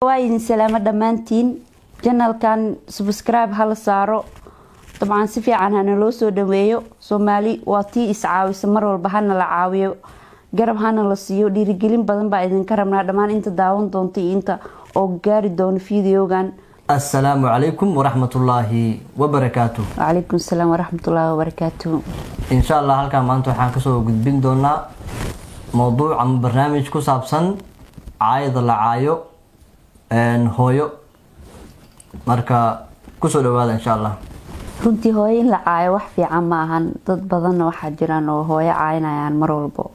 Waa idin salaamo dhammaantiin. Channelkan subscribe hala saaro, dabcan si fiican hana loo soo dhaweeyo. Soomaali waa tii iscaawisa, mar walba hana la caawiyo, garab hana la siiyo. Dhiirigelin badan baa idinka rabnaa dhammaan inta daawan doonta iyo inta oo gaari doono videogan. Assalaamu calaykum waraxmatullaahi wabarakaatu. Wacalaykum asalaam waraxmatullaahi wabarakaatu. Insha Allah halkaan maanta waxaan kasoo gudbin doonaa mowduuc ama barnaamij ku saabsan caayada la caayo hooyo. Marka kusoo dhawaada insha Allah. Runtii hooyo in la caayo wax fiican ma ahan. Dad badanna waxaa jiraan oo hooyo caynayaan mar walbo.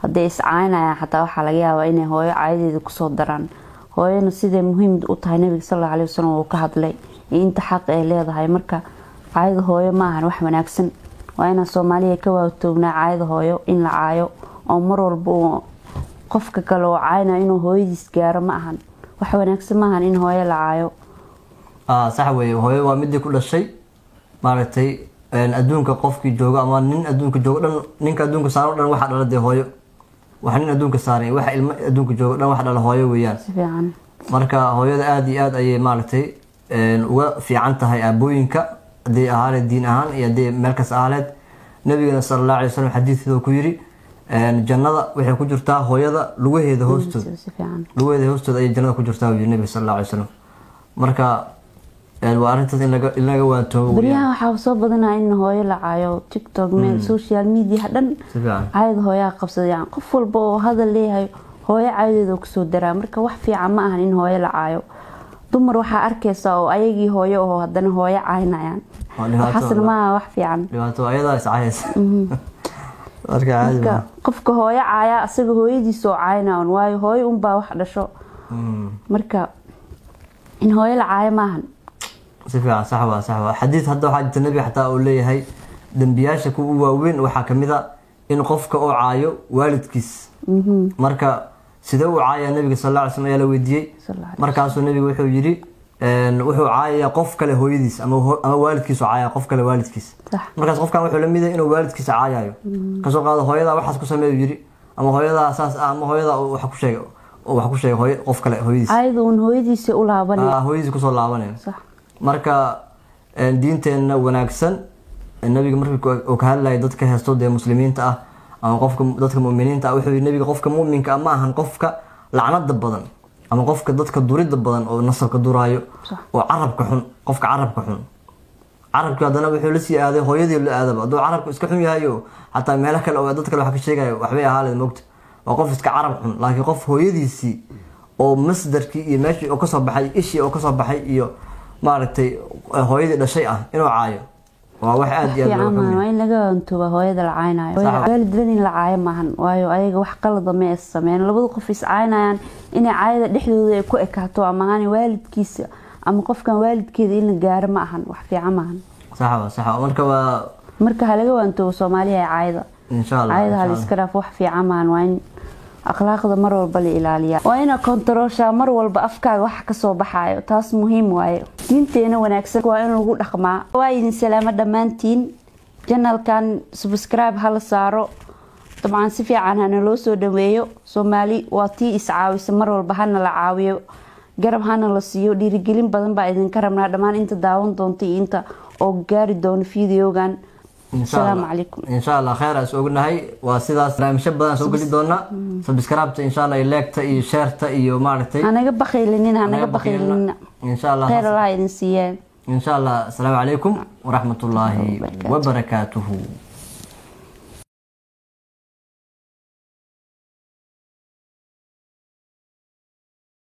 Hadday is caynayaan xataa waxaa laga yaabaa inay hooyo caayadeeda kusoo daraan. Hooyana siday muhiim u tahay Nabiga sal alla alay wasalam uu ka hadlay iyo inta xaq ay leedahay. Marka caayada hooyo ma ahan wax wanaagsan. Waa inaan Soomaaliya ka waatoognaa caayada hooyo in la caayo, oo mar walba uu qofka kale oo caynayo inuu hooyadiis gaaro ma ahan wax wanaagsan, ma ahan in hooyo la caayo. Sax weeye, hooyo waa midii ku dhashay maaragtay adduunka qofkii joogo ama nin adduunka joogo dhan, ninka adduunka saaran o dhan waxaa dhala dee hooyo. Waxa nin adduunka saaran, waxa ilmo adduunka joogo dhan waxa dhala hooyo weeyaan. Si fiican. Marka hooyada aada iyo aada ayay maaragtay uga fiican tahay aabooyinka, haddii ahaaleed diin ahaan iyo haddii meel kas ahaaleed. Nabigana sala allahu alay wasalam xadiidkeeda ku yiri jannada waxay ku jirtaa hooyada lugaheeda hoostooda. Si fiican. Lugaheeda hoostooda ayay jannada ku jirtaa buu yiri nabiga sala allahu alay wasalam. Marka waa arrintaas in laga waantoobo weeyaan. Baryahan waxaa soo badanaa in hooyo la caayo TikTok, meel social media dhan. Si fiican. Caayada hooyaha qabsada, yani qof walba oo hadal leeyahay hooyo caayadeeda kusoo daraa. Marka wax fiican ma ahan in hooyo la caayo. Dumar waxaa arkaysa oo ayagii hooyo oo haddana hooyo caynayaan. Waa dhibaato. Waxaasna maaha wax fiican. Dhibaato ayadaa is caayaysa marka caadi marka maaha. Qofka hooyo caaya asaga hooyadiisa oo caynaa un, waayo hooyo unbaa wax dhasho. Marka in hooyo la caayo maahan. Si fiican, sax waa, sax waa. Xadiid hadda waxaa jirta nebiga xataa uu leeyahay dembiyaasha kuwa u waaweyn waxaa kamid a in qofka uu caayo waalidkiis. Marka sidee u caayaa nabiga sal alla alay slam ayaa la weydiiyey. Sal alla alayhi. Markaasuu nabiga wuxuu yidhi wuxuu caayayaa qof kale hooyadiis ama waalidkiisu caaya qof kale waalidkiis. Sax. Markaas qofkan wuxuu la mid yahay inuu waalidkiisa caayayo. Kasoo qaado hooyadaa waxaas ku sameeyu yidhi, ama hooyadaa saas ah, ama hooyadaa uu wax ku sheegay oo wax ku sheegay hooyo qof kale hooyadiis. Caayada uun hooyadiisa u laabanaya. Hooyadiis kusoo laabanaya. Sax. Marka diinteenna wanaagsan nabiga markii uu ka hadlayay dadka heesto dee muslimiinta ah ama qofka dadka mu'miniinta ah, wuxuu yidhi nabiga qofka mu'minka ah ma ahan qofka lacnada badan ama qofka dadka durida badan oo nasabka duraayo oo carabka xun. Qofka carabka xun, carabki haddana wuxuu la sii aaday hooyadii la aadaba. Hadduu carabku iska xun yahay oo xataa meelo kale oo dad kale wax ka sheegayo waxbay ahaaleed moogta, waa qof iska carab xun. Laakiin qof hooyadiisii oo masdarkii iyo meeshii oo kasoo baxay, ishii oo kasoo baxay iyo maaragtay hooyadii dhashay ah inuu caayo waa wax aad iyo aad fiican looga maahan. xun Waa yahay. In laga antooba hooyada la caynayo. Sax. Waalidban in la caayo maahan, waayo ayaga wax qalada ma is sameyn. Labada qof is caynayaan inay caayada dhexdooda ay ku ekaato, ama ahaan waalidkiisa ama qofkan waalidkeeda in la gaaro ma ahan, wax fiican maahan. Sax waa, sax waa. Marka waa Marka ha laga waantoobo Soomaaliya ee caayada. Insha Allah. Caayada ha la insha iska dhaafo, wax fiican maahan. Waa in akhlaaqda mar walba la ilaaliyaa, waa inaa kontarooshaa mar walba afkaaga waxa kasoo baxaayo, taas muhiim waaye. Diinteena wanaagsan waa in lagu dhaqmaa. Waa idin salaamo dhammaantiin. Channelkan subscribe hala saaro, dabcan si fiican hana loo soo dhaweeyo. Soomaali waa tii iscaawisa, mar walba hana la caawiyo, garab hana la siiyo. Dhiirigelin badan baa idinka rabnaa dhammaan inta daawan doonta iyo inta oo gaari doono videogan. Insha Asalaamu Allah. calaykum. Insha Allah khayr is ognahay. Waa sidaas, barnaamijyo badan soo geli doona. Subscribe-ta insha Allah iyo like-ta iyo share-ta iyo maaragtay hanaga bakaylinina, hanaga bakaylinina. Insha Allah. Khayr Allah idin siiyee. Insha Allah. Asalaamu calaykum waraxmatullaahi Wabarakaatuh. wabarakaatuhu.